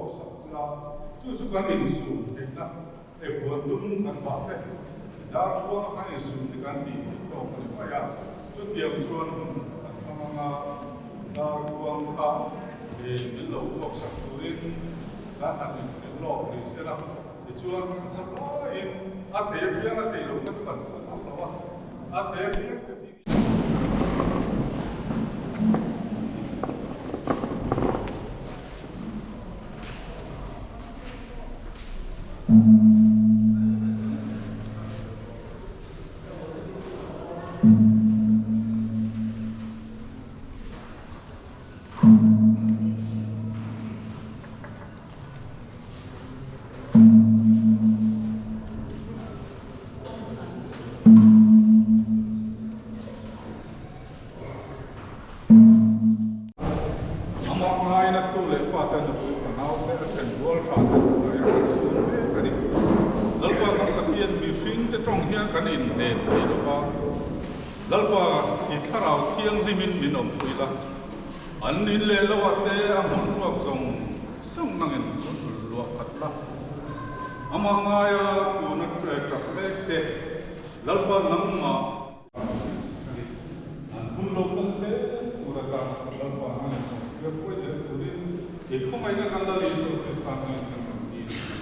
thlawk sak ula, chu chu kan insum theihna hei huan dum kan dah hle. Dar khuanga kan insum hi kan tih theih tawk a ni mai a, chutiang chuan hun kan hmang ang a, dar khuang kha min lo thlawk sak turin kan han inhrilh lawk ni sela, tichuan kan sa hlaiin a thei apiang a thei lo kha chu kan sa vak lo a, a thei apiang te hming. Amah ngaina tu leh fate nupui fanau te a then rual tha te hnuaia kan sun mek a ni. Lalpa kan Pathian mihring te tawng hian kan inhnen thei lo va, Lalpa i thlarau thianghlimin min awmpui la, an in leh lo ah te a hmun ruak zawng zawng nangin rawn luah khat la. Amah ngaia tuna tap mek te Lalpa nangmah an hun lo kal zel tur atan Lalpa hmangin sawmtir huai zel turin i khawngaihna kan la Isua Krista hmangin kan rawn dil a ni.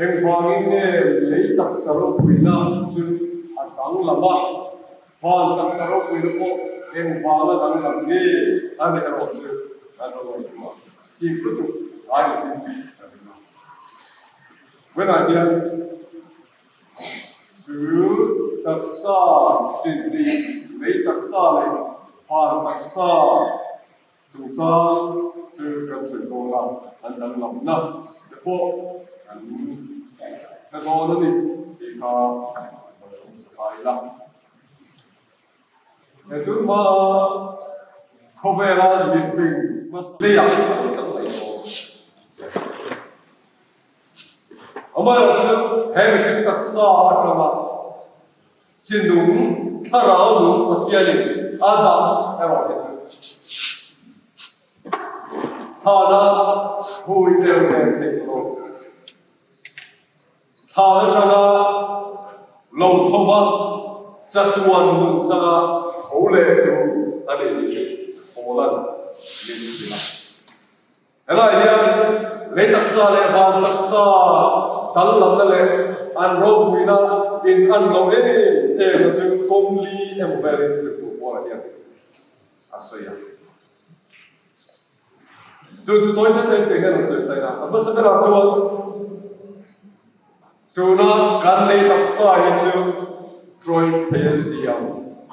Engvangin nge lei taksa ropuina chu a danglam a, van taksa ropuina pawh engvanga danglam nge a nih erawh chu kan lo ngaihtuah chik lutuk ngai lovin ka ring a. Vawiinah hian Chu taksa chinhnih, lei taksa leh van taksa chungchang chu kan sawi dawn a, an danglamna te pawh kan hre dawn a ni tih kha lo hre ta ila. He tunhma khawvela mifing hmasa leiah kan ngaih dawn. Amaherawhchu, he mihring taksa atanga chi nung, thlarau nung Pathianin a dah erawh hi chu thana hui der nen theih lo. Thlan atanga lo thova chatuan nun changa tho leh tur a ni tih Paula'n min hrilh a. Helai hian lei taksa leh van taksa dal lamna leh an ropuina in an lo em em na chu kawng li emaw velin tirtu Paula hian a sawi a. Chu chu tawi te te hian a sawi ta a, a hmasa berah chuan tuna kan lei taksa hi chu tawih thei a siam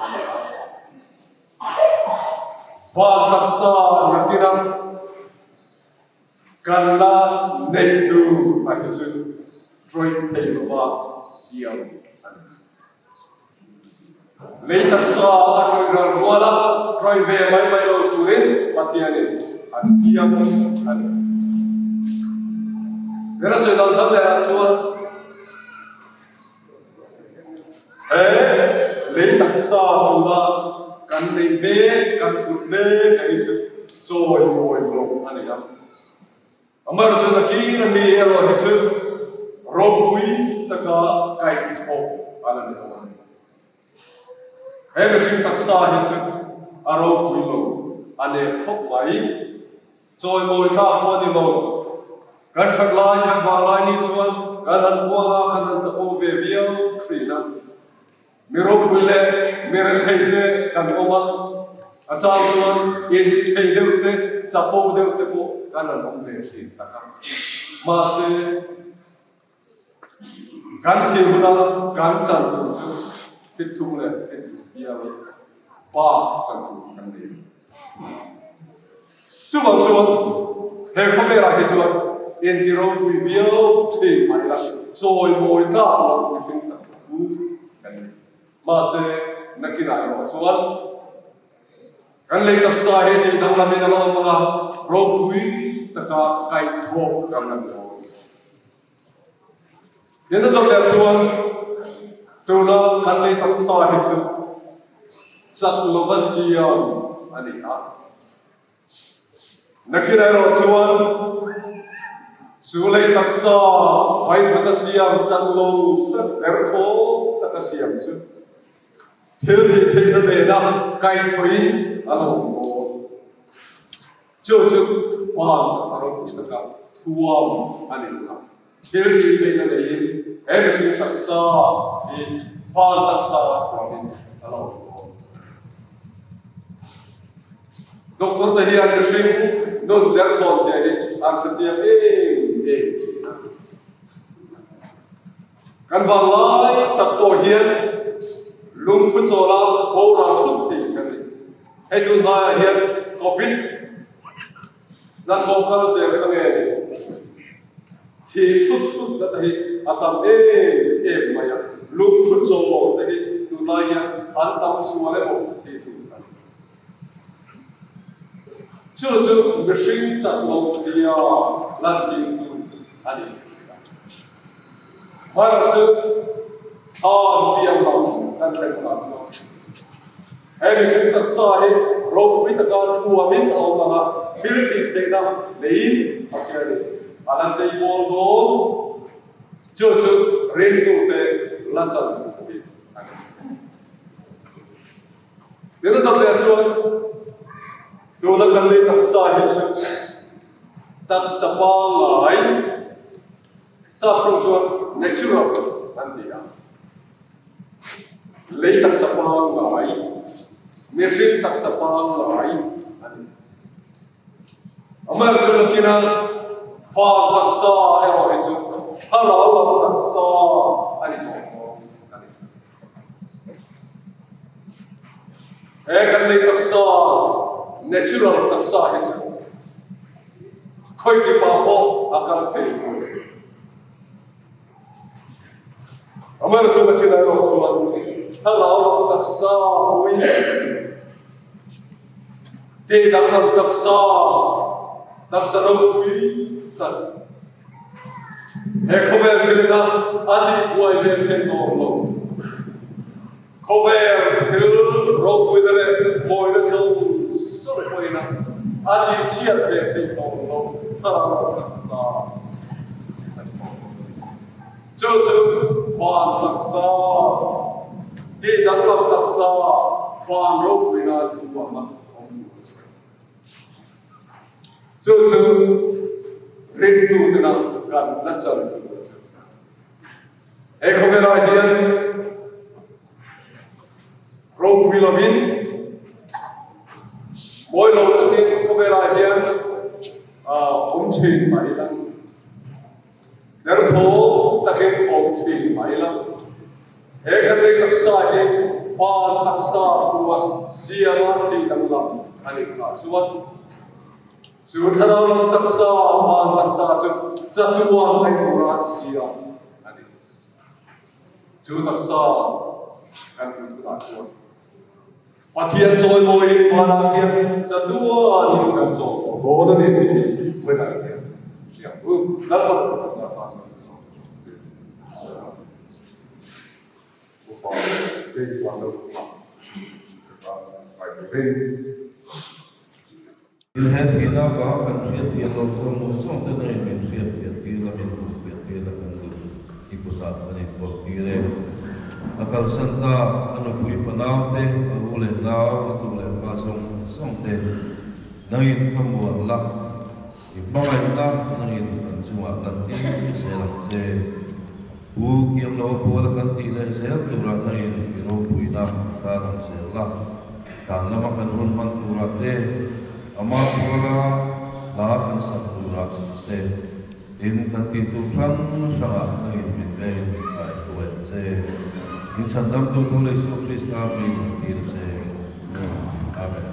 a ni a. Van taksa nakin a kan la neih tur a hi chu tawih thei lova siam a ni. Lei taksa a tawih ral rual a. rawih ve mai mai lo turin Pathianin a siam a ni. Hmel a sawi dal dal leh ah chuan he lei taksa tuna kan neih mek, kan put mek ang hi chu chawimawi lo a ni a. Amar chu nakin a mi erawh hi chu ropui taka kaihthawh a la ni dawn a ni. He mihring taksa hi chu a ropui lo, a nep khawp mai. Chawimawi tlak pawh a ni lo. Kan that lai, kan vang lai ni chuan kan han buang a, kan han chapo ve viau thin a. Mi ropui leh mi rethei te kan awm a, a chang chuan inti thei deuh te, chapo deuh te pawh kan han awm ve thin tak a. Mahse, kan thih huna kan chan tur chu fit thum leh fit duh bial pa chan tur kan nei a. Chuvang chuan he khawvelah hi chuan inti ropui viau thin mai la, chawimawi tlak loh mihring taksa chu kan ni. Mahse, nakinah erawh chuan kan lei taksa hi tih danglamin a la awm ang a, ropui taka kaihthawh kan la ni dawn. Tin a chawlh chuan tuna kan lei taksa hi chu chak lova siam a ni a. Nakin erawh chuan chu lei taksa vaivut a siam chak lo tak derthawng taka siam chu thil tih theihna nena kaihthawhin a lo awm dawn. Chu chu van taksa ropui taka thuam a ni a. Thil tih theihna neiin he mihring taksa hi van taksa thuamin a lo awm dawn. Doctor te hian mihring nun derthawn zia hi an hre chiang em em thin a. Kan vanglai tak pawh hian lungphu chawla boral thut thei kan ni. Hei tun hnaiah hian Covid hnathawh kal zel kha nge ni? Thi thut thut na te hi a tam em em mai a, lungphu chawl te hi tunlai hian an tam sual emaw tih tur a ni. Chu chu mihring chak loh zia lantir tu a ni. Hmaerawh chu thlan piang lam kan thleng hunah chuan he mihring taksa hi ropui taka thuamin a awm ang a, thil tih theihna neiin Pathianin a la chei bawl dawn. Chu chu ringtute la chan bik a ni. Tin a dawt leh chuan tuna kan lei taksa hi chu taksa pangngai sap tawng chuan natural an ti a. Lei taksa pangngai, mihring taksa pangngai a ni. Amaherawhchu nakina van taksa erawh hi chu thlarau lam taksa a ni tawh dawn a ni. He kan lei taksa, natural taksa hi chu khawi tipa pawh a kal thei lo. Amaherawhchu nakin erawh chuan thlarau lam taksa pui, tih danglam taksa, taksa ropui tak, He khawvel thilina a tihbuai ve thei tawh lo. Khawvel thil ropuina leh mawina zawng zawng pawhin a tihchhiat ve thei tawh lo. Thlarau taksa a ni tawh lo. Chu chu van taksa, tihdanglam taksa, van ropuina thu anga awm tur a ni. Chu chu ringtutena kan la chan tur a chu. He khawvelah hian ropui lovin mawi lo takin khawvelah hian awm thin mah ila, derthaw takin awm thin mah ila, he khatlei taksa hi van taksa hua siama tih danglam a nih hunah chuan chu thlarau lam taksa, van taksa chu chatuan mai tura siam a ni. Chu taksa kan hmuh hunah chuan. Pathian chawimawiin vanah hian chatuanin kan chawl tawh dawn a ni tih hi vawiinah hian hria ang u. Lalpa Pathian atan kan chawl tawh ang. Upa James Vanlalkhuma ka tan ngai turin. In he thihna avanga kan hriatfiah loh zawng zawng te nangin min hriatfiah tir a, min hmuhfiah tir a kan duh i kutah kan inpawlh tir e. A kalsan ta, a nupui fanau te, a u leh nau, a tu leh fa zawng zawng te nangin thlamuan la, i hmangaihna nangin an chungah lan tir zel ang che. Pu kiam lo pual a kan tih leh zel turah nangin i ropuina tan ang zel la. Tlan lama kan hun hman turah te, ama puala hla kan sak turah te, tin kan tih tur hrang hrangah nangin min vengin min kai hruai ang che. Min chhandamtu Thu leh Isua Krista min tir a che. Amen.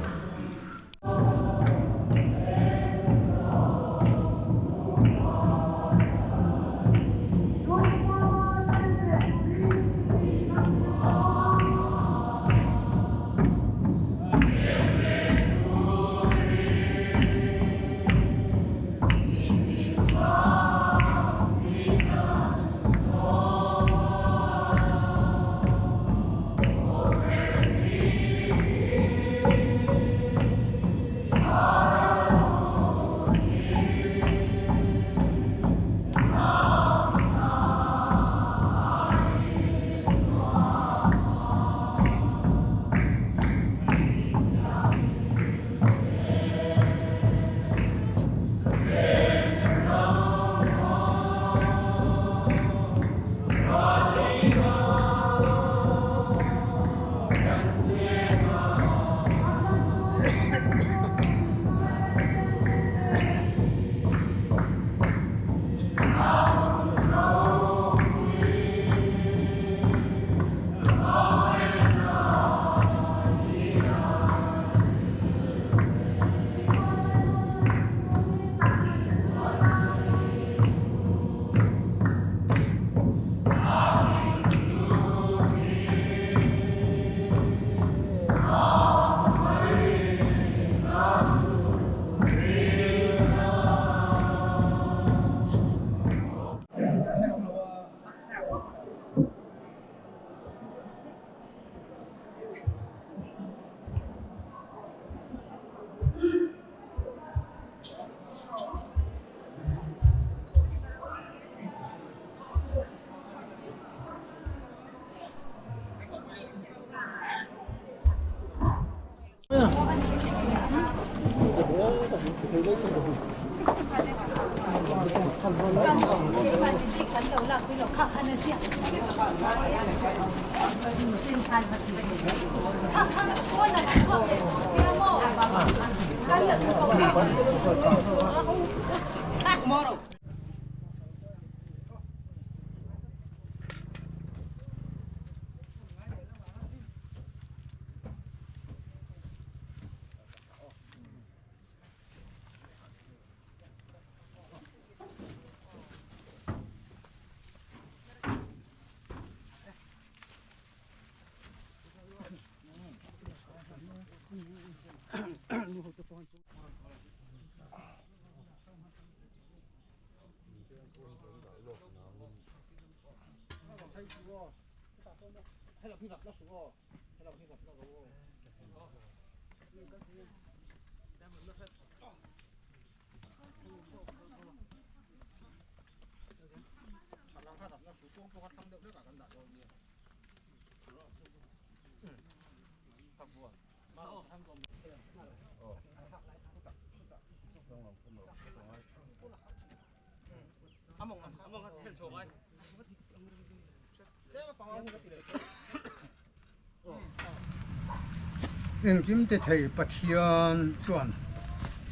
Engkim ti thei Pathian chuan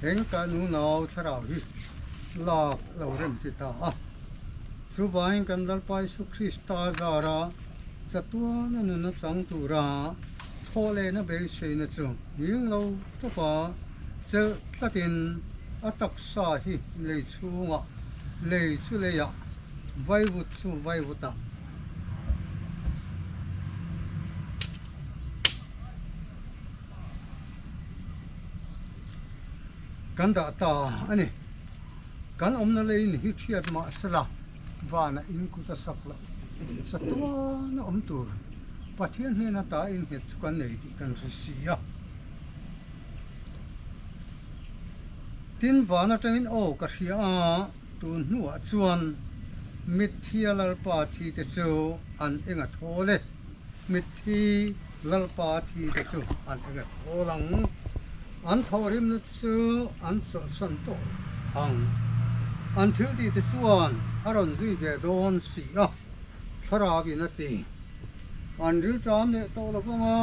heng kan unau thlarau hi lak lo rem ti ta a. Chuvangin kan Lalpa Isu Krista zara chatuana nuna chang tura thawh lehna beiseina chu nghing lo tawpa chelh tlatin a taksa hi lei chhungah lei chu leiah vaivut chu vaivutah. kan dah ta a ni. Kan awmna leiin hi hriat mah sela vanah in kut a sak loh chatuan a awm tur Pathian hnena ta innghet chu kan nei tih kan hre si a. Tin, van atangin aw ka hria a, tun hnuah chuan mitthi a Lalpa thi te chu an eng a thawl e, mitthi Lalpa thi te chu an eng a thawl ang, an thawhrimna te chu an chawlhsan tawh ang, an thiltih te chuan a rawn zui ve dawn si a, thlarau in a ti. An rilṭam leh tawh lo vang a,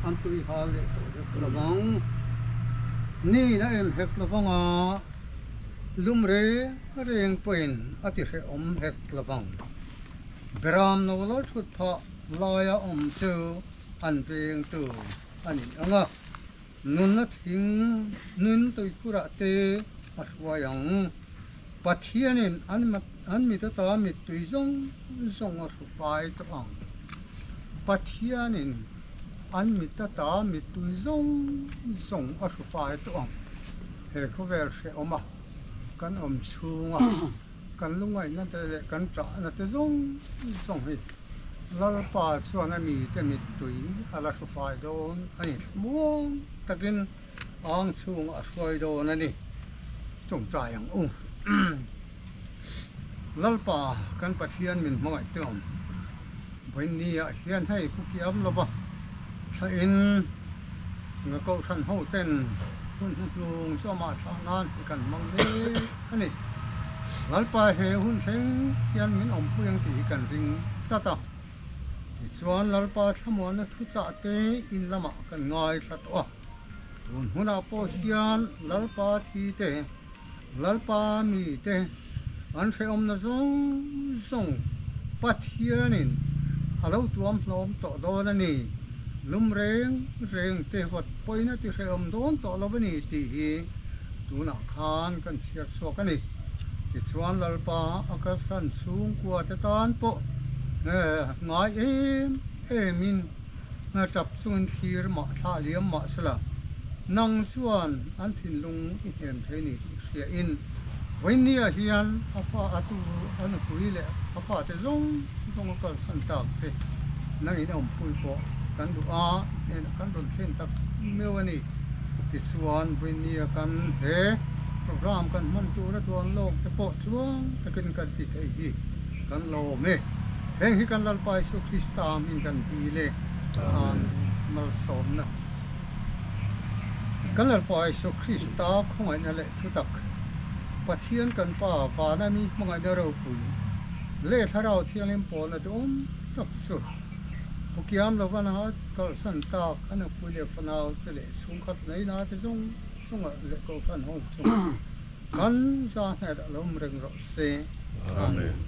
an tui hal leh tawh hek lo vang. Niin a em hek lo vang a, lum reng reng pawhin a ti hrehawm hek lo vang. Beram no lo thut phah laia awm chu an vengtu a ni ang a, nunna thing nun tuikhurah te a hruai ang. Pathianin an mit ata mittui zawng zawng a hru fai tawh ang. Pathianin an mit ata mittui zawng zawng a hru fai tawh ang. He khawvel hrehawm a, kan awm chhunga kan lungaihna te leh kan ṭahna te zawng zawng hi Lalpa chuan a mite mittui a la hru fai dawn a ni. Thlamuang takin Ang chhung a hruai dawn a ni. Tawngtai ang u. Lalpa kan Pathian min hmangaih teh awm. Vawiinni ah hian hei pu kiam lova thla in nga kohhran ho ten hun hnuhnung chu amah thlah nan hi kan hmang mek a ni. Lalpa he hun thleng hian min awmpui ang tih hi kan ring tlat a. Tichuan Lalpa thlamuanna thuchah te in lamah kan ngaithla tawh a. Tun hunah pawh hian Lalpa thi te, Lalpa mi te an hrehawmna zawng zawng Pathianin a lo tuam hlawm tawh dawn a ni. Lum reng reng te vawt pawhin a ti hrehawm dawn tawh lo a ni tih hi tunah khan kan chhiar chhuak a ni. Tichuan Lalpa a kalsan chhungkua te tan pawh ngai em emin Hna tap chungin thir mah thlah liam mah sela, nang chuan an thinlung i hnem thei ni tih hriain vawinia hian a fa a tu a nupui leh a fate zawng zawng a kalsan tak te nangin a awmpui pawh kan duh a, hnenah kan rawn thlen tak meuh a ni. Tichuan vawinia kan he program kan hman tura duan lawk te pawh tluang takin kan ti thei hi kan lawm e. Heng hi kan Lalpa Isu Krista hming kan ti le Amen. Malsawmna Kan Lalpa Isu Krista khawngaihna leh thutak Pathian kan Pa vana mi hmangaihna ropui leh Thlarau Thianghlim pawlna duhawm tak chu Pu Kiam lova na kalsan tak a nupui leh fanau te leh chhungkhat neina te zawng zawngah leh Kohhran ho chungah kan za hnet a lo awm reng rawh se. Amen.